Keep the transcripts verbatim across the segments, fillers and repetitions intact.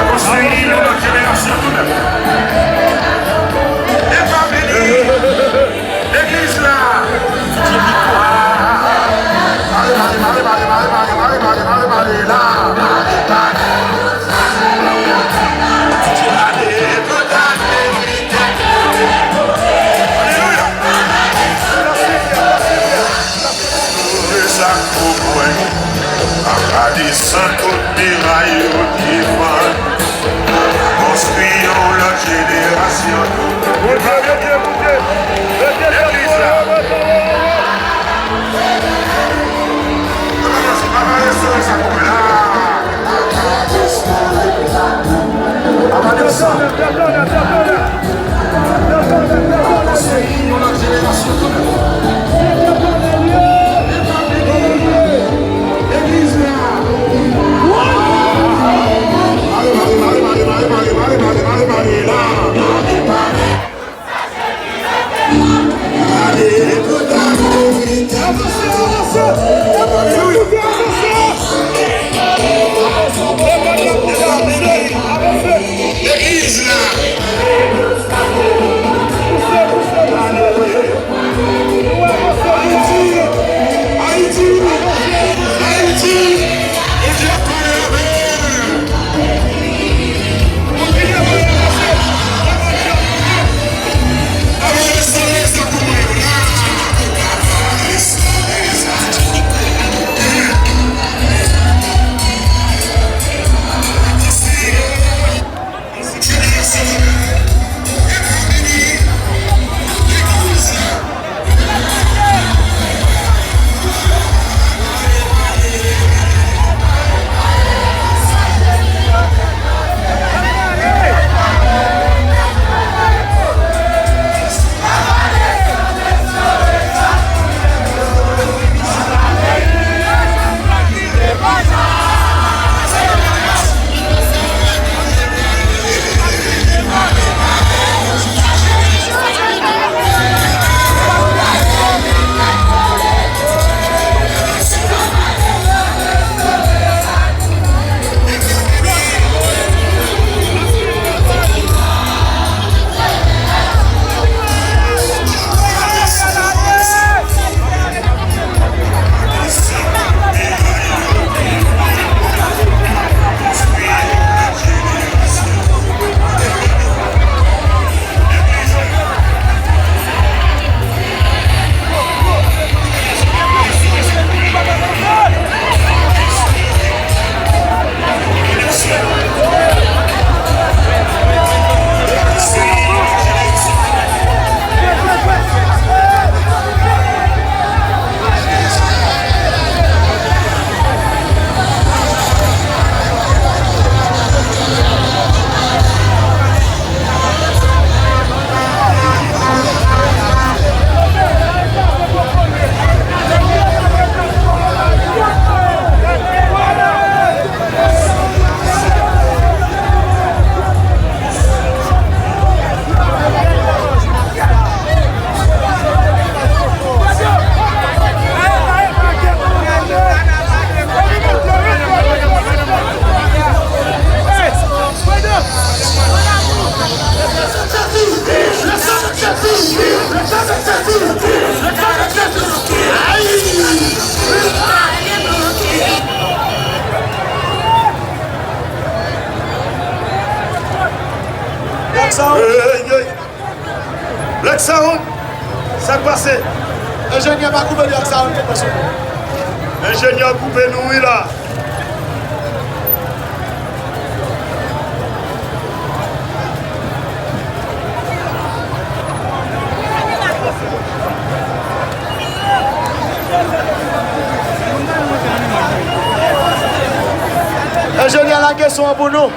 Konstwi yon lòt jenerasyon tou nèf. Epa beni legliz la. Mare, mare, mare, mare la. Alelouya. Leve sa pou mwen, papa desann tout miray yo devan. Konstwi yon lòt jenerasyon. Legliz la. Papa restore sa pou mwen la. Legliz la. Ayiti, Ayiti, Ayiti. Bondye ap pale avè nou. Bondye ap pale avè nou. Black Sound. Black Sound, sa k pase? Enjenyè pa koupe Black Sound, kèt mesye. Enjenyè koupe nou wi la. Enjenyè, lage son an pou nou.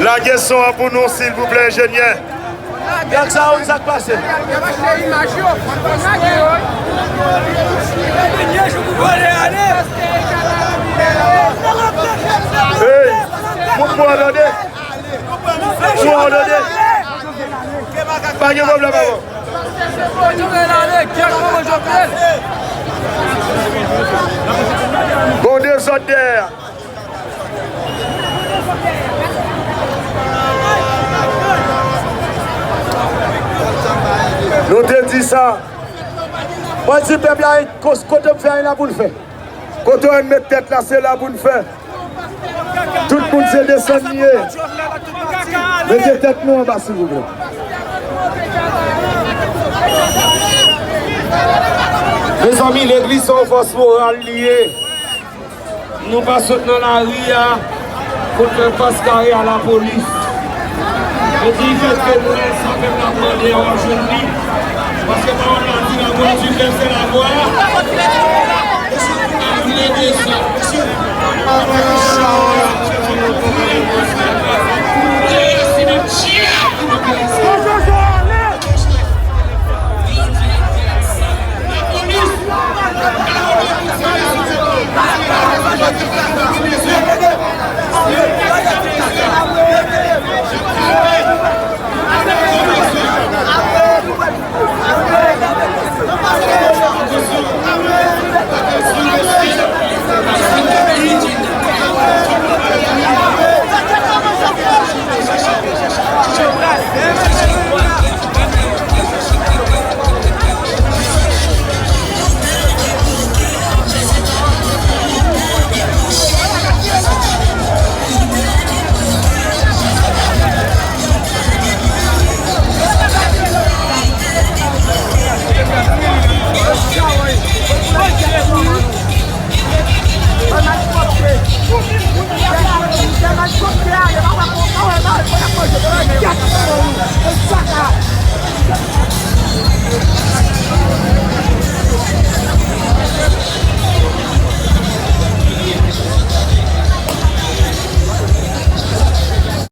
Lage son an pou nou, silvouplè, enjenyè. Nèg sa yo, sa k pase? Hey, moun pran tande. Moun pran tande. Pa gen pwoblèm ankò. Gon dezòd dèyè. Nou te di sa. Mwen di pèp la, kote m fè, la pou n fè. Kote w met tèt la, se la pou n fè. Tout moun se desann li ye. Mete tèt nou anba, silvouplè. Mezanmi, legliz se yon fòs moral li ye. Nou pa sot nan lari a pou n fè fas kare a lapolis. E di fèt ke nou la, sa pèp la ap mande a, w ap jwenn li. Paske pawòl la di, la voix du peuple, c'est la voix. Mesye, nou pa vle de sa. Mesye, nou pa vle de